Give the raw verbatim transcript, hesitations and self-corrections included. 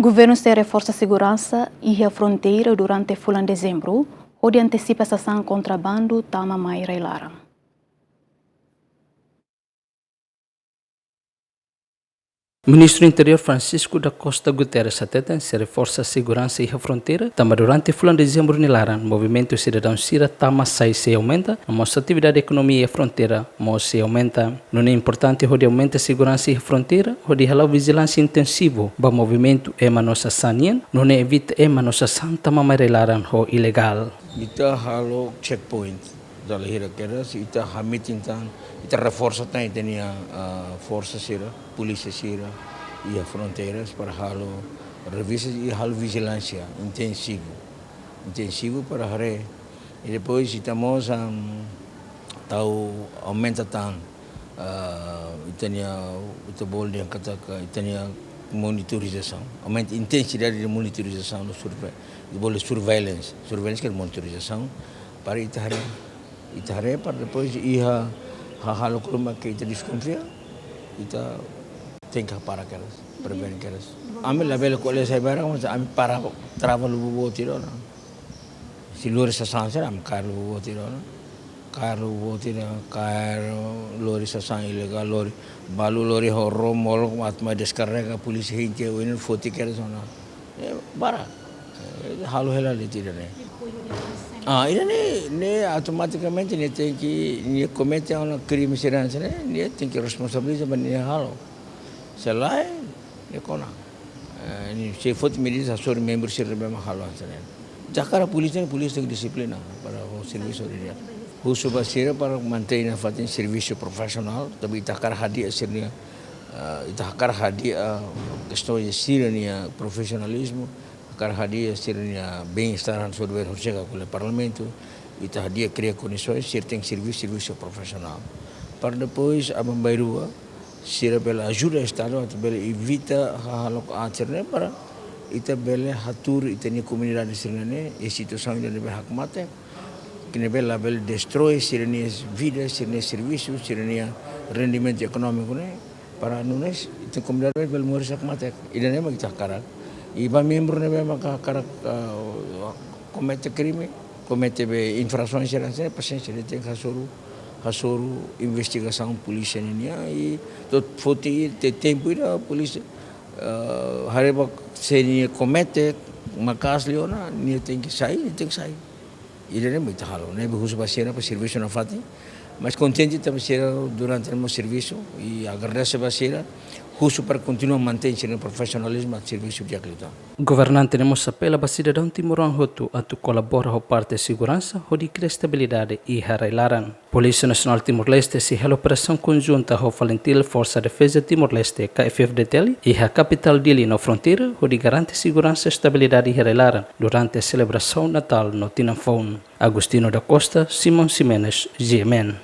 Governu sei reforsa seguransa iha fronteira durante fulan Dezembru, hodi antesipa sasán kontrabandu tama mai rai-laran. Ministru Interiór Francisco da Costa Guterres hateten sei reforsa seguransa iha fronteira, tanba durante fulan Dezembru nia laran, movimentu sidadaun sira tama sai sei aumenta, no mós atividade ekonomia iha fronteira mós sei aumenta. Nune'e importante hodi aumenta seguransa iha fronteira, hodi hala'o vijilánsia intensivu ba movimentu ema no sasán nian, nune'e evita ema no sasán tama mai rai-laran ho ilegál. Ita halo checkpoint, dala hira kedas, ita halo meeting tan, ita reforsa tan ita-nia, ah, forsa sira, polísia sira, iha fronteiras para halo revista i halo vijilánsia intensivu, intensivu para haree. I depois ita mós, am, tau aumenta tan, ah, ita-nia, ita bolu dehan katak ita-nia monitorizasaun. Aumenta intensidade de monitorizasaun no surve-, ita bolu surveillance. Surveillance ke monitorizasaun. Para ita haree, ita haree para depois iha hahalok ruma ke ita deskonfia, ita tenke hapara kedas, prevene kedas. Ami labele ko'alia sai barak, mas ami para trava lubuk boot ida ona. Se lori sasán sira, ami kaer lubuk boot ida ona. Kaer lubuk boot ida, kaer lori sasán ilegál, lori balu, lori ho rom, molok, atu mai deskarrega, polísia hein tiha, oin foti kedas ona. Eh, barak. Eh, halo hela de'it ida-ne'e. Ah, ida-ne'e, ne'e automatikamente ne'e tenke, ne'e komete ona krime sira hanesan ne'e, ne'e tenke responsabiliza ba nia halo. Se lae, ne'e kona. Eh, ne'e sei foti medida hasoru membru sira ne'ebé mak halo hanesan ne'e. Ita hakarak polísia, polísia tenke dixiplina para o servisu di'ak. Husu ba sira para mantein nafatin servisu profisionál, tanba ita hakarak hadi'a sira-nia, eh, ita hakarak hadi'a kestaun sira-nia profisionalizmu, hakarak hadi'a sira-nia bem-estar hanesan ne'ebé horisehik ko'alia iha Parlamentu, ita hadi'a kria kondisaun, sira tenke servi servisu profisionál. Para depois, aban-bainrua, sira bele ajuda Estadu, atu bele evita hahalok aat sira-ne'e para ita bele hatuur ita-nia komunidade sira-ne'e, iha situasaun ida ne'ebé hakmatek, ke ne'ebé labele destroi sira-nia vida, sira-nia servisu, sira-nia rendimentu ekonómiku ne'e, para nune'e ita-nia komunidade bele moris hakmatek. Ida-ne'e mak ita hakarak. I ba membru ne'ebé mak hakarak, ah, komete krime, komete be infrasaun sira-ne'e, pasiénsia, ita tenke hasoru, hasoru investigasaun polísia nian, i to'o foti te tempu ida polísia, ah, haree ba se nia komete maka'as liu ona, nia tenke sai, nia tenke sai. Ida-ne'e mak ita halo, ne'ebé husu ba sira para servisu nafatin. Mas kontente ita ba sira durante ne'e mós servisu, i agradese ba sira, husu para kontinua mantein sira-nia profisionalizmu, atu servisu di'ak liután. Governante ne'e mós apela ba sidadaun timoroan hotu atu kolabora ho parte seguransa, hodi kria estabilidade iha rai-laran. Polísia Nasionál Timor-Leste sei halo operasaun konjunta ho FALINTIL, Forsa Defeza Timor-Leste, K F F D T L, iha kapitál Dili no fronteira, hodi garante seguransa i estabilidade iha rai-laran durante selebrasaun Natál no Tinan Foun. Agostinho da Costa, Simão Ximenes, G M N.